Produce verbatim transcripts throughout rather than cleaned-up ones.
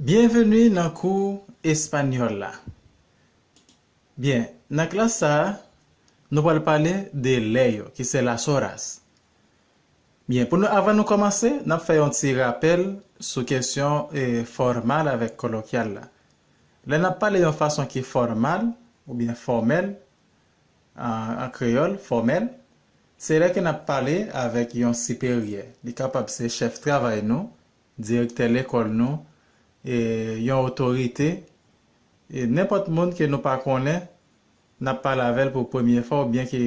Byenveni nan kou espanyòl la. Byen, nan klas sa a, nou pral pale de lè yo, ki se las horas. Byen, pou nou, avan nou kòmanse, n ap fè yon ti rapèl sou kesyon, e, fòmal avèk kolokyal la. Lè n ap pale yon fason ki fòmal, oubyen fòmèl, an, an kreyòl, fòmèl, se lè ke n ap pale avèk yon siperyè. Li kapab se chèf travay nou, direktè lekòl nou, e, yon otorite, e, nenpòt moun ke nou pa konnen, n ap pale avè l pou premye fwa oubyen ki,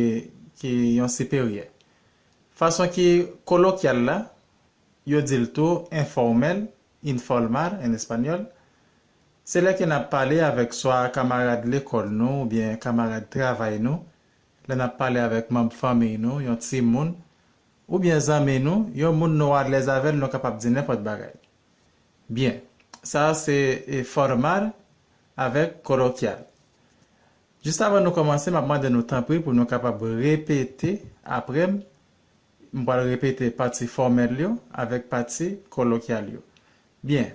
ki yon siperyè. Fason ki kolokyal la, yo di l tou enfòmèl, informal en español, se lè ke n ap pale avèk swa kamarad lekòl nou oubyen kamarad travay nou, lè n ap pale avèk manm fanmi nou, yon timoun, oubyen zanmi nou, yon moun nou alèz avè l, nou kapab di nenpòt bagay. Byen, sa a se, e, fòmal avèk kolokyal. Jis avan nou kòmanse, m ap mande nou tanpri pou nou kapab repete apre m. M pral repete pati fòmèl yo avèk pati kolokyal yo. Byen,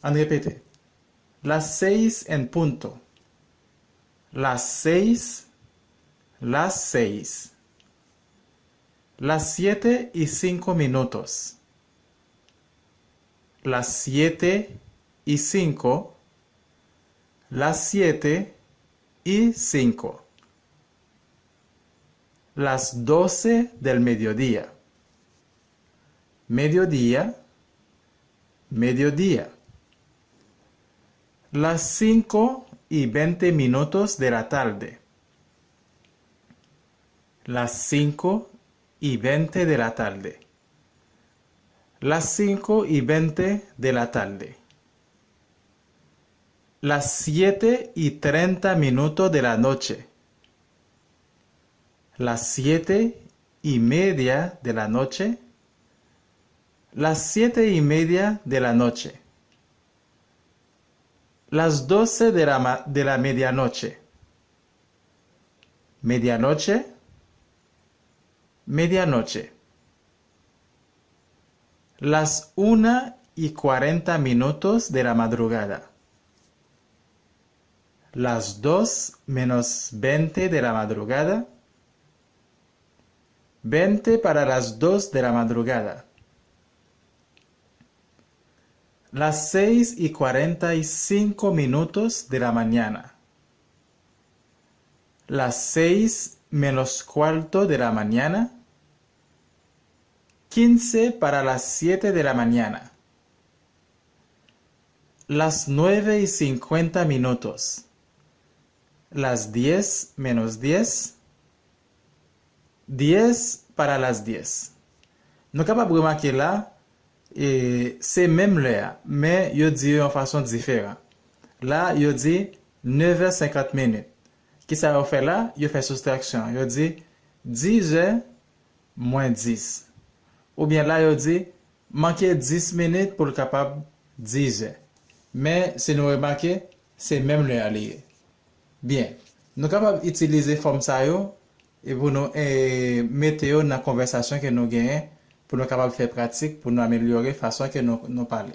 ann repete. Las seis en punto. Las seis, las seis. Las siete y cinco minutos. Las siete y cinco. Las siete y cinco. Las doce del mediodía. Mediodía, mediodía. Las cinco y veinte minutos de la tarde. Las cinco y veinte de la tarde. Las cinco y veinte de la tarde. Las siete y treinta minutos de la noche. Las siete y media de la noche. Las siete y media de la noche. Las doce de la ma-, de la medianoche. Medianoche. Medianoche. Las una y cuarenta minutos de la madrugada. Las dos menos veinte de la madrugada. Veinte para las dos de la madrugada. Las seis y cuarenta y cinco minutos de la mañana. Las seis menos cuarto de la mañana. Quince para las siete de la mañana. Las nueve y cincuenta minutos. Las diez menos diez. Diez para las diez. Nou kapab remake la, e, se menm lè a, men yo di yo yon fason diferan. La, yo di neuf heures cinquante minutes. Kisa yo fè la? Yo fè soustraksyon. Yo di dizè mwen dis. Oubyen la, yo di manke dis minit pou l kapab dizè. Men, si nou remake, se menm lè a li ye. Byen, nou kapab itilize fòm sa yo e pou nou, e, mete yo nan konvèsasyon ke nou genyen, pou nou kapab fè pratik, pou nou amelyore fason ke nou, nou pale.